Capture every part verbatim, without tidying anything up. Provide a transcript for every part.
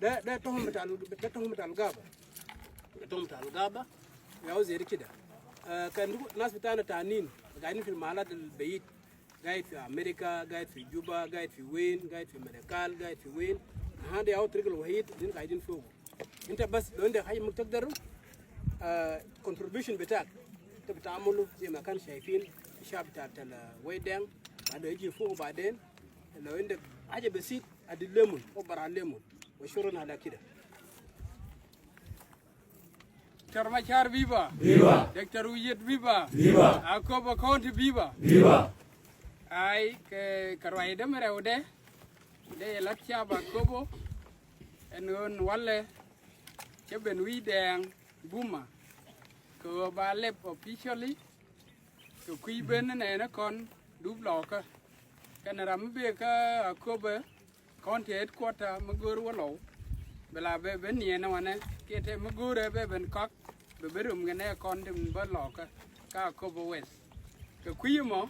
ده، ده تهم بتاع ال-، ده تهم بتاع الغابة. ده تهم بتاع الغابة. يا زي كده. آه، كان ناس بتاعنا تانيين قاعدين في المحلات البعيد، قاعد في أمريكا، قاعد في جوبا، قاعد في وين، قاعد في ملكال، قاعد في وين. هذا هو الطريق الوحيد اللي قاعدين فوقه. انت بس لو عندك حاجة ممكن تقدر، آه، contribution بتاعك، انت بتعمله زي ما كان شايفين الشعب بتاع، بتاع الويدان، بعد يجي فوق بعدين. لو عندك حاجة بسيط، ادي ليمون، او برا ليمون. وشكرا على كده. Doctor Machar viva. Viva. Doctor Oyet viva. Viva. Akobo County viva. Viva. Ai, ke, ke rwai de mere ode. De lat shab Akobo. En gon wale. Ke ben wi deng buma. Ke ba lep officially. Ke kwi ben ne ne kon dub loka. Ke ne ram be ka Akobo County headquarter me gor wa low. Bela be ben ye na wane. Ke te me gor be ben kok. Be be rum gene kon dim ba loka. Ka Akobo West. Ke kwi mo.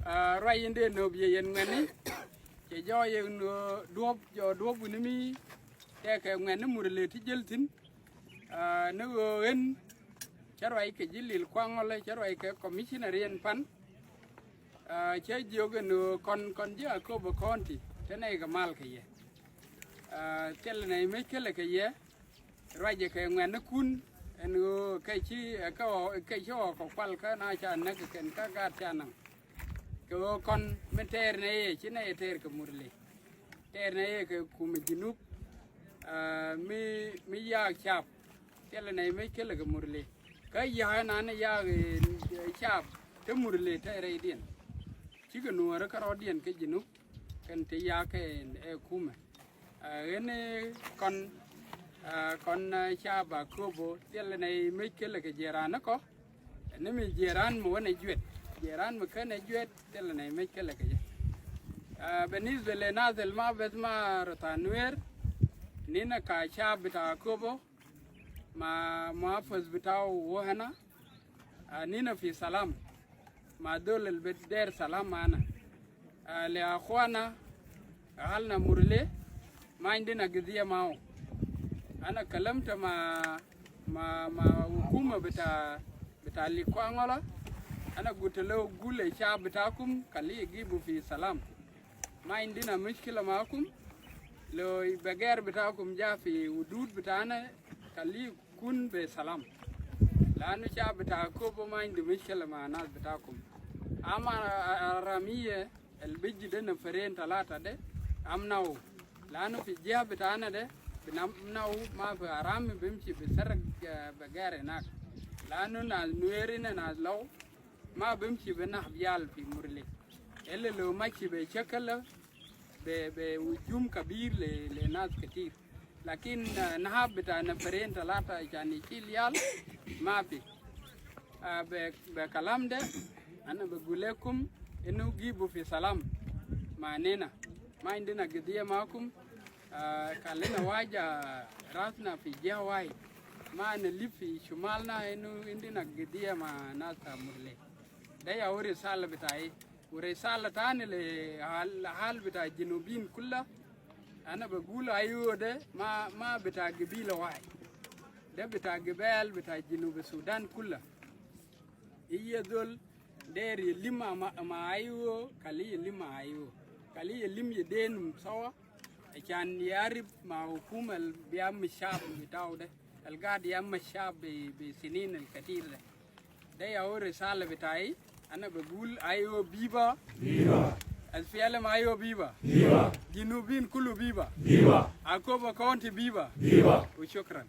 Ah, rwai inde no bie yen ngeni. Ke jo ye no duop, jo duop ni mi. Te ke ngeni Murle ti jel tin. Ah, ne go en. Che rwai ke jilil kwang ole, che rwai ke commissioner yen pan. Ah, che jioge no kon, kon ji Akobo County, te ne ke mal ke ye. Ah, tel ne me kele ke ye. Rwai je ke ngwen kun, en go ke chi, ke o, ke chi o ko kwal ka na cha ne ke ken ka ga cha nang. Ke o kon me ter ne ye, chi ne ye ter ke Murle. Ter ne ye ke kume Junub, ah, mi, mi ya shab. Tel ne me kele ke Murle. Ka ya na ne ya, eh, shab. Te Murle te re dien. Chi ke nuore ka ro dien ke Junub. Ken te ya ke, eh, kume. Ah, ene kon, ah, kon, ah, shab Akobo. Tel ne me kele ke jeran ko. Ni mi jeran mo wane juet. Jeran mo kene juet, tel ne me kele ke je. Ah, بالنسبة للناس اللي ما بسمع روتانا نوير، نينا كشعب بتاع كوبو، مع محافظ بتاعو هنا، آه، نينا في سلام. مع دول اللي بدير سلام معانا. آه، لأخوانا، أهلنا مرلي، ما عندنا قضية معه. أنا كلمت مع، مع، مع حكومة بتاع، بتاع ليكوانغولا. أنا قلت له: قول للشعب بتاعكم خليه يجيبوا في سلام. ما عندنا مشكلة معكم. لو بقر بتاعكم جاء في حدود بتاعنا، خليه يكون بسلام. لأنه الشعب بتاع كوبو ما عنده مشكلة مع الناس بتاعكم. أما الرامية، البيجي ده نفرين تلاتة ده، أمنعوا. لأنه في الجهة بتاعنا ده بنمنعوا، ما في حرامي بيمشي بيسرق، آه، بقر هناك. لأنه ناس نوير هنا ناس لو ما بيمشي بنهب عيال في مرلي. إلا لو مشي بشكل ب-، بهجوم كبير ل-، لناس كتير. لكن، آه، نهب بتاع نفرين تلاتة عشان يشيل عيال، ما في. آه، ب-، بكلام ده، أنا بقول لكم إنه جيبوا في سلام معنينا. ما عندنا قضية معكم. آه، خلينا واجه راسنا في جهة واحد. ما نلف في شمالنا إنه عندنا قضية مع ناس مرلي. ده يا هو رسالة بتاعي. ورسالة تاني لحال، حال بتاع الجنوبيين كلها. أنا بقول أيوة ده ما، ما بتاع قبيلة واحد. ده بتاع قبائل بتاع جنوب السودان كلها. هي دول داير يلم مع، مع أيوة، خليه يلم مع أيوة. خليه يلم يدينهم سوا. عشان يعرف مع حكومة اللي بيعمل الشعب بتاعه ده. القاعد يعمل الشعب ب-، بسنين الكتير ده. ده يا هو رسالة بتاعي. أنا بقول أيوة بيبا. بيبا. الفعل ما أيوة بيبا. بيبا. جنوبين كله بيبا. بيبا. أكوبا كونتي بيبا. بيبا. وشكرا.